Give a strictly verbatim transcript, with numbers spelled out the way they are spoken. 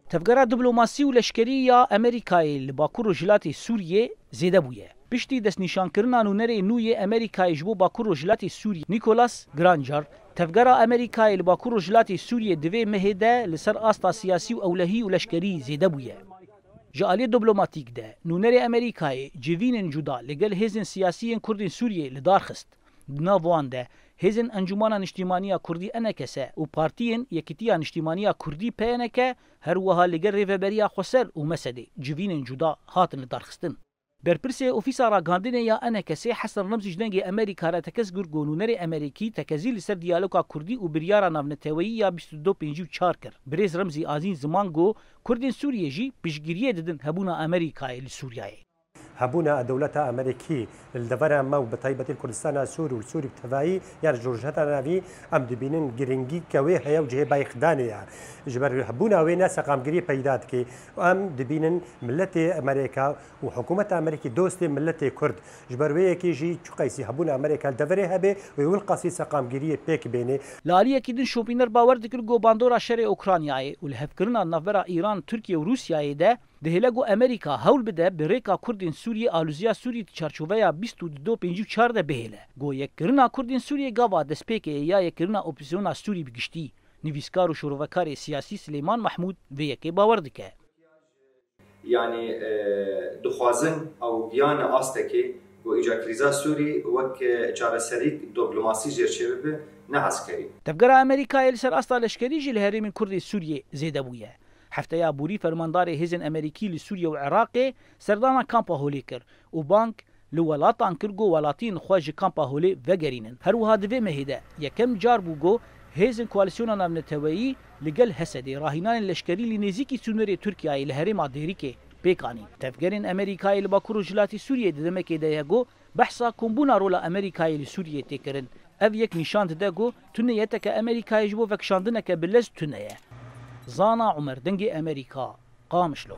Tevgera diplomasî û leşkerî ya Amerîkayê li Bakur Rojhilatê Sûriyê zêde bûye. Piştî destnîşankirina nûnerê nû yê Amerîkayê ji bo Bakur Rojhilatê Sûriyê, Nicholas Granger, tevgera Amerîkayê li Bakur Rojhilatê Sûriyê di vê mehê de li ser asta siyasî û ewlehî û leşkerî zêde bûye. Ji aliyê diplomatîk de, nûnerê Amerîkayê civînên cuda li gel hêzên siyasî yên Kurdên Sûriyê li dar xist. Di nav wan de hêzên Encûmana Niştîmaniya Kurdî, E N K S, û partiyên Yekîtiya Niştîmaniya Kurdî, P N K, her wiha li gel Rêveberiya Xweser û M S D'ê civînên cuda hatin lidarxistin. Berpirsê Ofîsa Ragihandinê ya E N K S'ê Hesen Remzî ji Dengê Amerîka re tekez kir ku nûnerê Amerîkî tekezî li ser diyaloga Kurdî û biryara navneteweyî ya bîst û du pêncî û çar kir. Birêz Remzî azîn ziman ku Kurdên Sûriyê jî piştgiriyê didin hebûna Amerîkayê li Sûriyeyê. Hebûna dewleta Amerîkî li devera me û bi taybetî li Kurdistana Sûr û li Sûrî bi tevayî, yan ji Rojhilata Navî, em dibînin giringî ke wê heye û cihê bayixdanê ye. Ji ber hebûna wê ne seqamgirî peyda dike. Em dibînin miletê Amerîka û hikûmeta Amerîkî dostê miletê Kurd. Ji ber wê yekê jî çiqasî hebûna Amerîka li deverê hebe, wê wilqasî seqamgiriyê pêk bêne. Li aliyekî din şopîner bawer dikir ku bandora şerê Ukraynayê û lihevkirina navbera Îran, Tirkiye û Rûsyayê de dihêle ku Amerîka hewl bide bi rêka Kurdên Sûriyê alûziya Sûrî di çarçoveya bîst û du pêncî û çar de bihêle. Ku yekkirina Kurdên Sûriyê gava destpêkê ye ya yekkirina opozîsyona Sûrî bi giştî. Nivîskar û şorovekarê siyasî Silêman Mehmûd vê yekê bawer dike. Yanî, e, dixwazin ew giyane astekê ku îca krîza Sûrî wek, e, çareserîk diplomasî jêr çêbibe, ne eskerî. Tevgera Amerîkayê li ser asta leşkerî jî li herêmên Kurdê Sûriyê zêde bûye. Hefteya borî fermandarê hêzên Amerîkî li Sûriye û Iraqê serdana kampa Holê kir û bang li welatan kir ku welatiyên xwe ji kampa Holê vegerînin. Her wiha di vê mehê de yekem car bû ku hêzên Koalîsyona Navneteweyî li gel H S D'ê rahînanên leşkerî li nêzîkî sînorê Tirkiyeyê li herêma Dêrikê pêk anîn. Tevgerên Amerîkayê li Bakur Rojhilatê Sûriyê di demekê de ye ku behsa kombûna rola Amerîkayê li Sûriyê tê kirin. Ev yek nîşan dide ku tuneyeteke Amerîkayê ji bo vekişandineke bi lez tune ye. Zana Umer, Dengê Amerîka, Qamişlo.